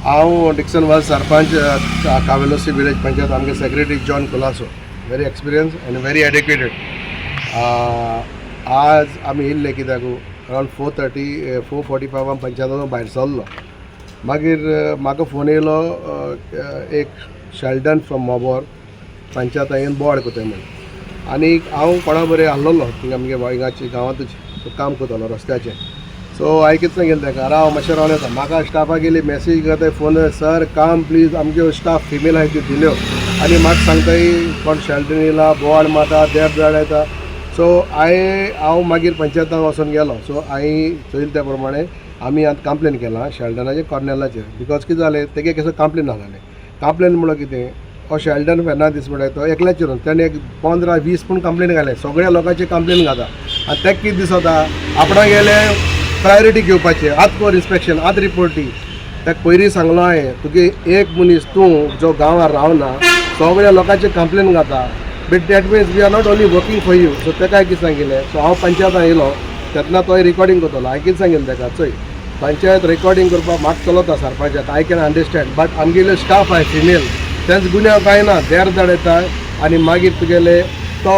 हांव डिक्सन वाज, सरपंच, कावेलोसी विलेज पंचायत. आमगे secretary John Colaco, very experience and very educated. आज आमी येयल्ले कित्याक, अरावंड 4:30, 4:45 आमी पंचायताचो भायर सरलो. मागीर म्हाका फोन येयलो, एक शेल्डन फ्रॉम मोबोर पंचायता येवन बोवाळ कोताय म्हण. आनी हांव कोणा बरें आहलोलो थिंगा, आमगे हिंगाचे गांवांतूच काम करतालो रस्त्याचें. सो हांवें कितें सांगिल्लें ताका, राव मातशें रावन येता. म्हाका स्टाफा गेली मॅसेज करताय फोन, सर काम प्लीज. आमच्यो स्टाफ फिमेल आहाय त्यो दिल्यो आनी म्हाका सांगताय कोण शेल्डन येयला, बोवाळ मारता, देर धाडायता. सो हांवें, हांव मागीर पंचायतान वचोन गेलो. सो हांवें चोयलें, त्या प्रमाणे आमी आतां कंप्लेन केलां शेल्डनाचेर, कॉर्नेलाचेर. Because कितें जालें, तेगे कसो कंप्लेन आसलें. कंप्लेन म्हणल्यार कितें, हो शेल्डन फेर्नांदीस म्हणटा तो एकल्याचेर, तेणें एक 15-20 पूण कंप्लेन घाले. सगळ्या लोकांची कंप्लेन घाता आनी तेका कितें दिसता, आपणाक गेले प्रायोरिटी घेवपाची. आत कर इन्स्पेक्शन, आत रिपोर्ट दी. ताका पयलीं सांगलो हांवें, तुगे एक मनीस तूं जो गांवार रावना, सगळ्या लोकांचे complain घाता, but that means we are not only working for you. So ताका कितें सांगिल्लें, सो हांव पंचायतान येयलो तेन्ना तोय रिकॉर्डिंग करतलो. हांवें कितें सांगिल्लें ताका, चोय, पंचायत रिकॉर्डिंग करपाक म्हाका चलता सरपंचाक, I can understand, but आमगेले स्टाफ आहाय फिमेल, तेंच गुन्यांव कांय ना, देर धाडयता. आनी मागीर तुगेले तो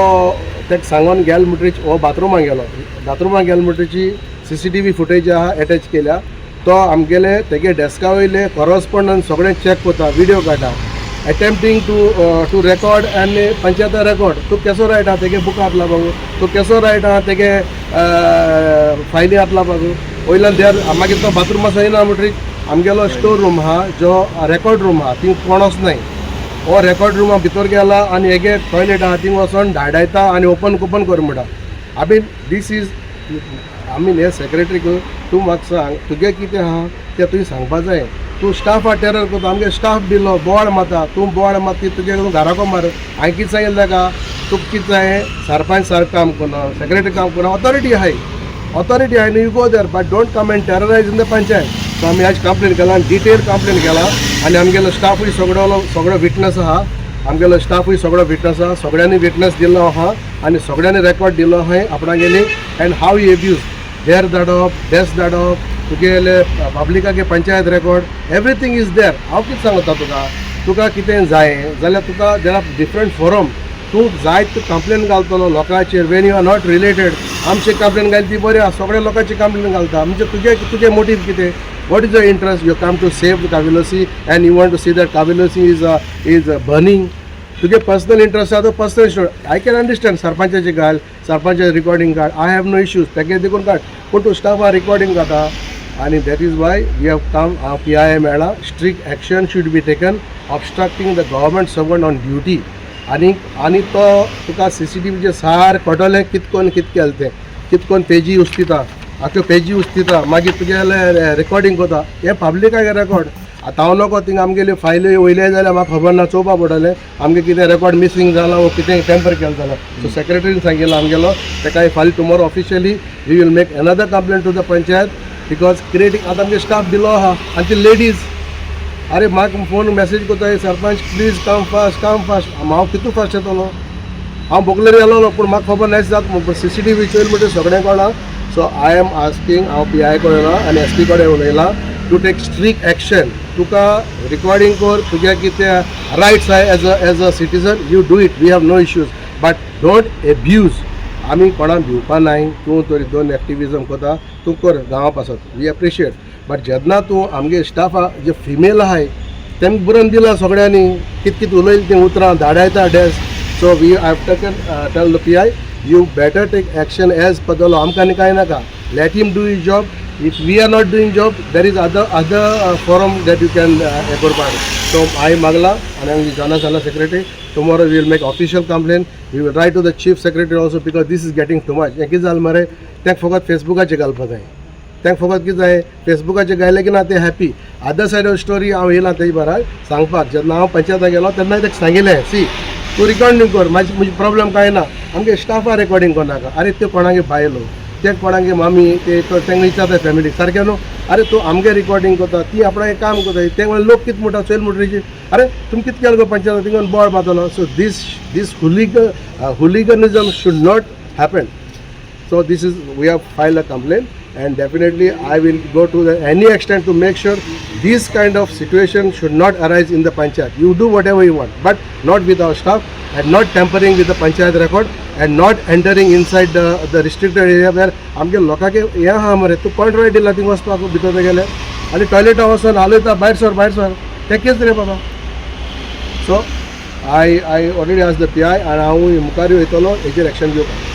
ताका सांगोन गेल म्हणटरीच हो बाथरुमाक गेलो. बाथरुमाक गेल म्हणटरीच सीसीटीव्ही फुटेज आहा, एटॅच केल्या. तो आमगेले तेगे डेस्का वयले कॉरस्पोंडन्स सगळें चॅक करता, व्हिडियो काडटा, attempting to record आनी पंचायत रेकॉर्ड. तूं केसो रायट आहा तेगे बुक हात लावपाक? तूं केसो रायट आहा तेगे फायली हात लावपाक? वयल्यान देर, मागीर तो बाथरूम येयना म्हणटरीच आमगेलो स्टोर रूम आहा, जो रेकॉर्ड रूम आहा, थिंग कोणच नाय. हो रेकॉर्ड रुमा भितर गेला आनी हेगे टॉयलेट आहा थिंग वचोन धाडायता आनी ओपन ओपन कर म्हणटा. I mean, this is, I mean, हे सेक्रेटरीक तूं म्हाका सांग, तुगे कितें आहा तें तुवें सांगपा जाय. तूं स्टाफा टेरर करता. आमगे स्टाफ दिलो, बोवाळ मारता. तूं बोवाळ मारता, तुगे तूं घराको मार. हांवें कितें सांगिल्लें ताका, तुका कितें जाय, सरपंच सारकें काम करना, सेक्रेटरी काम करना, ऑथॉरिटी आहाय, ऑथॉरिटी आहाय न्हू, you go there, but don't come and terrorize in the panchayat. So आमी आज कंप्लेन केला, डिटेल कंप्लेन केला आनी आमगेलो स्टाफूय सगळो सगळो विटनस आहा. आमगेलो स्टाफूय सगळो विटनस आहा. सगळ्यांनी विटनस दिल्लो आहा आनी सगळ्यांनी रेकॉर्ड दिलो आहा आपणागेली. अँड how you abuse, देर धाडप, डेस्क धाडप, तुगेले पब्लिकागे panchayat record, everything is there. हांव कितें सांगता तुका, तुका कितें जाय जाल्यार तुका there are different forum. तूं जाय तूं कंप्लेन घालतलो लोकांचेर when you are not related. आमची कंप्लेन घाली ती बरी आहा, सगळ्या लोकांची कंप्लेन घालता. म्हणजे तुगे तुगे मोटीव कितें? What is your interest? You come to save Cavelossim and you want to see that Cavelossim is burning. तुगे पर्सनल इंट्रस्ट आहा तो personal interest I can understand. सरपंचाची घाल, सरपंचाचे रिकॉर्डिंग काड, I have no issues. तेगे देखून काड, पूण तूं स्टाफा रिकॉर्डिंग जाता आनी that is why we have come. हांव पीआय मेळ्ळा. Strict action should be taken, obstructing the government servant on duty. आनी आनी तो तुका सीसीटीव्हीचे सारकें कळटलें कित कोन्न कित केलें तें, कित कोन्न पेजी उस्तिता, आख्यो पेजी उस्तिता, मागीर तुगेले रेकॉर्डिंग करता. हें पब्लिकाक रेकॉर्ड. आतां हांव नको थिंगा आमगेली फायली वयले जाल्यार म्हाका खबर ना, चोवपा पडटलें आमगें कितें रेकॉर्ड मिसींग जाला वो कितें टेम्पर केलें जाल्यार. सो सेक्रेटरीन सांगिल्लें आमगेलो ताका, फाल्यां tomorrow officially we will make another complaint to the panchayat because creating. आतां आमगे स्टाफ दिलो आहा आनी ती लेडीज, अरे म्हाका फोन मॅसेज करताय, "Sarpanch, please come fast, come fast." हांव कितू फास्ट येतलो? हांव बोगलेर गेलोलो, पूण म्हाका खबर नाय जात. सीसीटीव्ही चोयल म्हणटकीर सगळें कळ्ळां. सो I am asking, हांव पीआय कडेन उलयलां आनी एसपी कडेन उलयलां टू टेक स्ट्रीक्ट एक्शन. तुका रिकॉर्डिंग कर, तुगे कितें रायट्स आहाय as a citizen, you do it, we have no issues, but don't abuse. आमी कोणाक भिवपा नाय. तूं तरी दोन एक्टिविजम करता, तूं कर गांवा पासत, we appreciate, but जेन्ना तूं आमगे स्टाफा जे फिमेल आहाय तेमकां बरोवन दिलां सगळ्यांनी, कित कित उलयलें तीं उतरां, धाडायता desk. So we have taken, tell the PI, you better take action as per the law. आमकां आनी कांय नाका. Let him do his job. If we are not doing job, there is other forum that you can हें करपाक. So हांवें मागलां आनी आमची जॉना सांगला secretary, tomorrow we will make official complaint. We will write to the chief secretary also because this is getting too much. हें कितें जालें मरे, तांकां फकत फेसबुकाचेर घालपा जाय. तांकां फकत कितें जाय, फेसबुकाचेर घायलें की ना ते happy. Other side of story हांव येयला तेजे बराबर सांगपाक. जेन्ना हांव पंचायताक गेलो तेन्ना ताका सांगिल्लें, सी, तूं रिकॉर्डिंग कर, म्हाजी म्हजी प्रॉब्लम कांय ना, आमगे स्टाफा रेकॉर्डिंग करनाका. अरे त्यो कोणागे बायलो, ते कोणागे मामी, ते तांकां विचारता फॅमिलीक सारकें न्हू. अरे तूं आमगे रिकॉर्डिंग करता, ती आपणागे काम करता. ते म्हणल्यार लोक कितें म्हणटा चोयल म्हणटरीच, अरे तुमी कितें केलें गो पंचायत, थिंगा बोवाळ मारतलो. So this hooliganism should not happen. So this is, we have file a complaint. And definitely I will go to the any extent to make sure this kind of situation should not arise in the panchayat. You do whatever you want, but not with our staff and not tampering with the panchayat record and not entering inside the restricted area where आमगे लोकांक हें आहा मरे. तूं कोण right दिला thing वचपाक भितर गेले आनी टॉयलेटा वचोन हालयता, भायर सर, भायर सर, तें कितें रे बाबा? So I already ask the PI आनी हांव मुखार वयतलो हेजेर एक्शन घेवपाक.